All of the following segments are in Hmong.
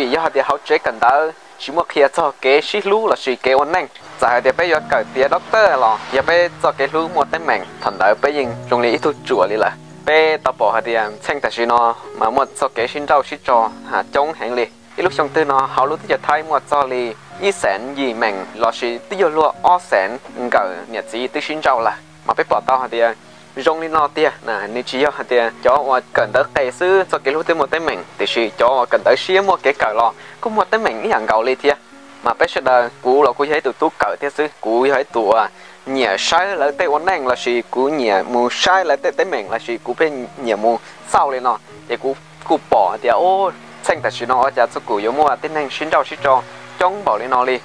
Vim yog hais tias hauv tsev kawm ntawv tsis muaj qhia txog kev sib hlub lossis kev ua neej, txawm hais tias peb yuav kawm tiav doctor los yog peb txoj kev hlub muaj teeb meem, thaum ntawd peb yeej zoo li ib tug tsuam li lawm. Peb tau pom hais tias txheej tam sim no mas muaj txoj kev sib nrauj sib tso coob heev li. Ib lub xyoo twg no hauv lub teb chaws Thaib muaj txog li ib xeem yim meem lossis twb yog luag ob xeem nkawm niam txiv twb sib nrauj lawm. Mas peb pom tau hais tias zoo li no tiag, nws tsis yog hais tias cov uas kawm ntawv qes xwb txoj kev hlub thiaj muaj teeb meem, tiam sis cov uas kawm ntawv siab muaj kev kawm los kuj muaj teeb meem ib yam nkaus li thiab. Mas peb sawv daws, kuv los kuj yog ib tug tub kawm thiab xwb, kuv yog ib tug uas nyiam saib lawv tej ua neej lossis kuv nyiam mus saib lawv tej teeb meem lossis kuv pheej nyiam mus xauj li no. Ces kuv kuj pom hais tias, o, txheej tam sim no ua cas txog kuv yuav muaj tib neeg sib nrauj sib tso coob npaum li no li.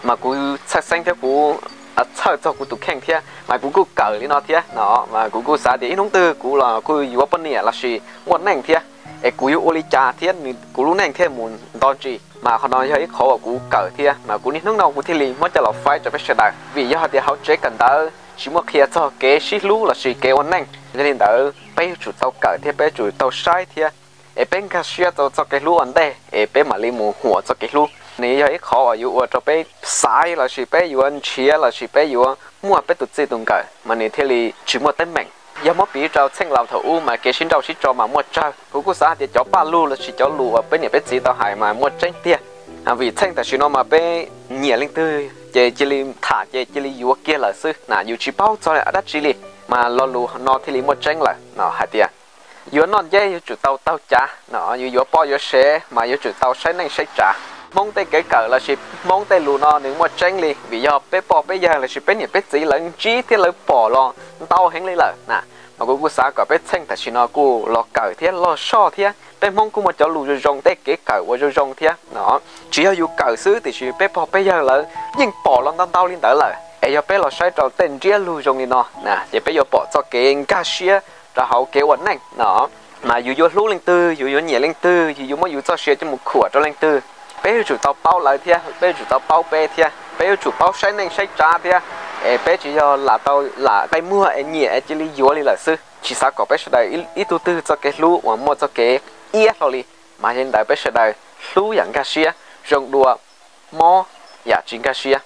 Mas kuv txhawj xeeb thiab kuv txhawj txog kuv tus kheej thiab, mas kuv kuj kawm li no thiab no. Mas kuv kuj xav tias ib hnub twg kuv los kuj yuav poj niam lossis muaj neej thiab, es kuv yuav ua li cas thiab kuv lub neej thiaj mus nto ntsis. Mas qhov no yog ib qhov uas kuv kawm thiab, mas kuv niaj hnub no kuv thiaj li muab coj los faib rau peb sawv daws. Vim yog hais tias hauv tsev kawm ntawv tsis muaj qhia txog kev sib hlub lossis kev ua neej, yog li ntawd peb yuav tsum tau kawm thiab peb yuav tsum tau saib thiab, es peb nkag siab rau txoj kev hlub ua ntej es peb mam li mus huam txoj kev hlub. Nws yog ib qhov uas yuav ua rau peb xaiv lossis peb yuav nrhiav lossis peb yuav muaj peb tus txij tus nkawm mas nws thiaj li tsis muaj teeb meem. Yog muab piv rau txheej laus thaum ub mas kev sib nrauj sib tso mas muaj tsawg. Kuv kuj xav hais tias cov paj lug lossis cov lus uas peb niam peb txiv tau hais mas muaj tseeb tiag. Vim txheej tam sim no mas peb nyiam leej twg ces cia li tham ces cia li yuav kiag lawm xwb na, yus tsis paub txog dab tsi li, mas lo lus no thiaj li muaj tseeb lawm no hais tias yuav noj nceb yuav tsum tau taug cav no, yus yuav poj yuav sev mas yuav tsum tau saib neej saib tsav. Hmoob tej kev kawm lossis Hmoob tej lus no nws muaj tseeb li, vim yog peb pog peb yawg lossis peb niam peb txiv lawv ntsib thiab lawv pom los ntau heev li lawm na. Mas kuv kuj xav kom peb txheej tam sim no kuj los kawm thiab los soj thiab. Peb Hmoob kuj muaj cov lus zoo zoo, tej kev kawm uas zoo zoo thiab no. Tsis yog yus kawm xwb tiam sis peb pog peb yawg lawv yeej pom los ntau ntau li ntawd lawm. Es yog peb los saib rau tej ntsiab lus zoo li no na, ces peb yuav pom txoj kev nkag siab rau hauv kev ua neej no. Mas yus yuav hlub leej twg, yus yuav nyiam leej twg, yus yuav muab yus txoj sia coj mus khuam rau leej twg, peb yuav tsum tau paub lawv thiab, peb yuav tsum tau paub peb thiab, peb yuav tsum paub saib neej saib tsav thiab. Es peb tsis yog lam tau lam qe muag es nyiam es cia li yuav li lawm xwb. Tsis xav kom peb sawv daws ib tug twg txoj kev hlub uas muaj txoj kev iab hlo li. Mas yog li ntawd peb sawv daws hlub yam nkag siab, zoo dua mob yam tsis nkag siab.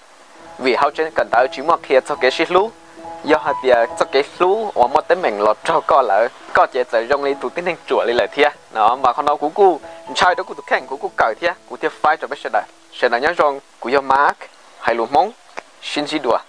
Vim hauv tsev kawm ntawv tsis muaj qhia txog kev sib hlub. Yog hais tias txoj kev hlub uas muaj teeb meem los raug koj lawm, koj ces txawm zoo li tus tib neeg ruam li lawm thiab no. Mas qhov no kuv kuj ntshai rau kuv tus kheej, kuv kuj kawm thiab kuv thiaj faib rau peb sawv daws. Sawv daws nyob zoo, kuv yog Mark, hais lus Hmoob, sib ntsib dua.